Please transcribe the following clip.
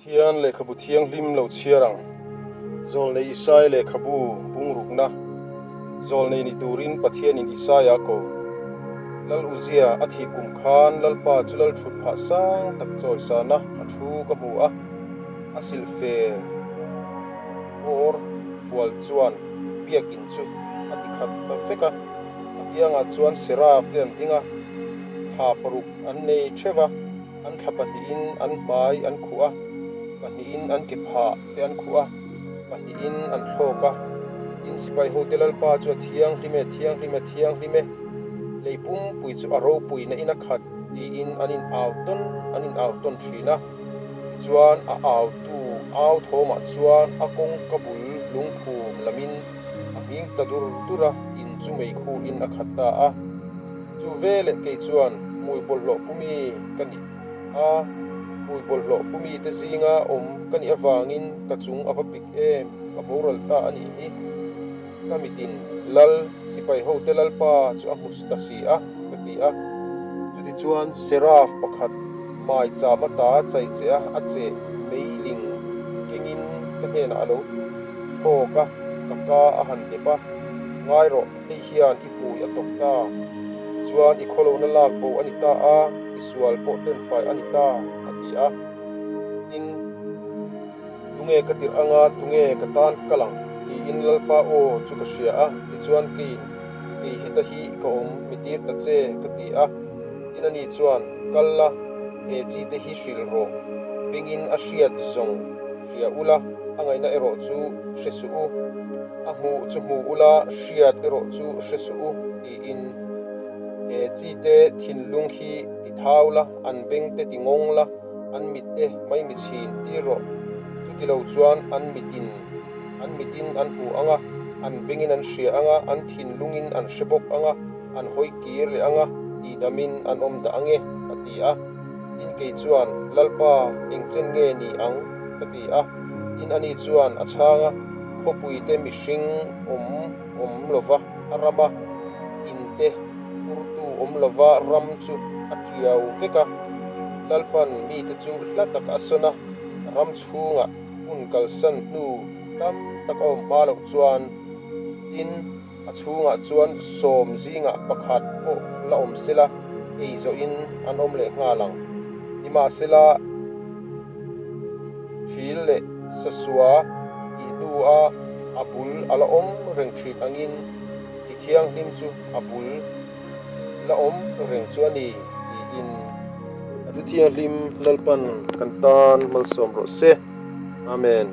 Pathian lehkhabu thianghlim lo chhiar ang. Zawlnei Isaia lehkhabu bungrukna Zawlnei ni turin Pathianin Isaia a ko. Lal Uzia a thih kum khan Lalpa chu lal thut phah sang tak chawisana a thu ka hmu a, a silhfe awr fual chuan biakin chu a ti khat ta vek a, a kiangah chuan Seraf te an ding a, thla paruk an nei theuh a. An thla pahnihin an hmai an khuh a, pahnihin an ke phah te an khuh a, pahnihin an thlawk a. Tin, sipai hote Lalpa chu a thianghlim e, thianghlim e, thianghlim e, lei pumpui chu a ropuina in a khat tiin an in au tawn an in au tawn thin a. Tichuan, a autu au thawmah chuan a kawngka bul lungphum lamin a nghing ta dur dur a, in chu meikhuin a khat ta a. Chu veleh kei chuan hmui bawlhhlawh pumi ka nih a, hmui bawlhhlawh pumi te zinga awm ka nih avangin ka chung a va pik em, ka boral ta a nih hi. Ka mitin Lal, sipai hote Lalpa chu a hmu ta si a, ka ti a. Chutichuan Seraf pakhat hmai cham ata chai che a, a cheh meiling kengin ka hnenah a lo thlawk a, ka ka a han dep a, Ngai rawh. Hei hian i hmui a tawp ta. Tichuan i khawlohna lak bo a ni ta a, i sual pawh tenfai a ni ta, a ti a. Tin, Tunge ka tirh anga, tunge ka tan kal ang? tiin Lalpa aw chu ka hria a. Tichuan keiin, Kei heta hi ka awm, mi tir ta che, ka ti a. Tin ani chuan, Kal la, he chi te hi hrilh rawh. Bengin a hriat zawng hria ula, a ngaihna erawh chu hre suh u. A hmuh chu hmu ula, hriat erawh chu hre suh u, tiin he chite thinlung hi ti thau la, an bengte ti ngawng la, an mitte maimi chhin tir rawh. Chuti lo chuan an mitin an mitin an hmu ang a, an bengin an hria ang a, an thinlungin an hre bawk ang a, an hawi kir leh ang a, tihdamin an awm dah ang e, a ti a. Tin kei chuan, Lalpa, engchen nge ni ang? ka ti a. Tin ani chuan a chhang a. Khawpuite mihring awm awm lova a ram a, inte urtu awm lova ram chu a tiau vek a. Lalpan mite chu hla tak a sawn a, ram chhungah hun kalsan hnu tam tak a awm hma loh chuan tin a chhungah chuan sawm zingah pakhat pawh la awm sela ei zawhin an awm leh nghal ang. Nimahsela. Thil leh sasua tih hnua a bul a la awm reng thin angin chi thianghlim chu a bul la awm reng chu a ni tiin a thu thianghlim Lalpan kan tan malsawm rawh se. Amen.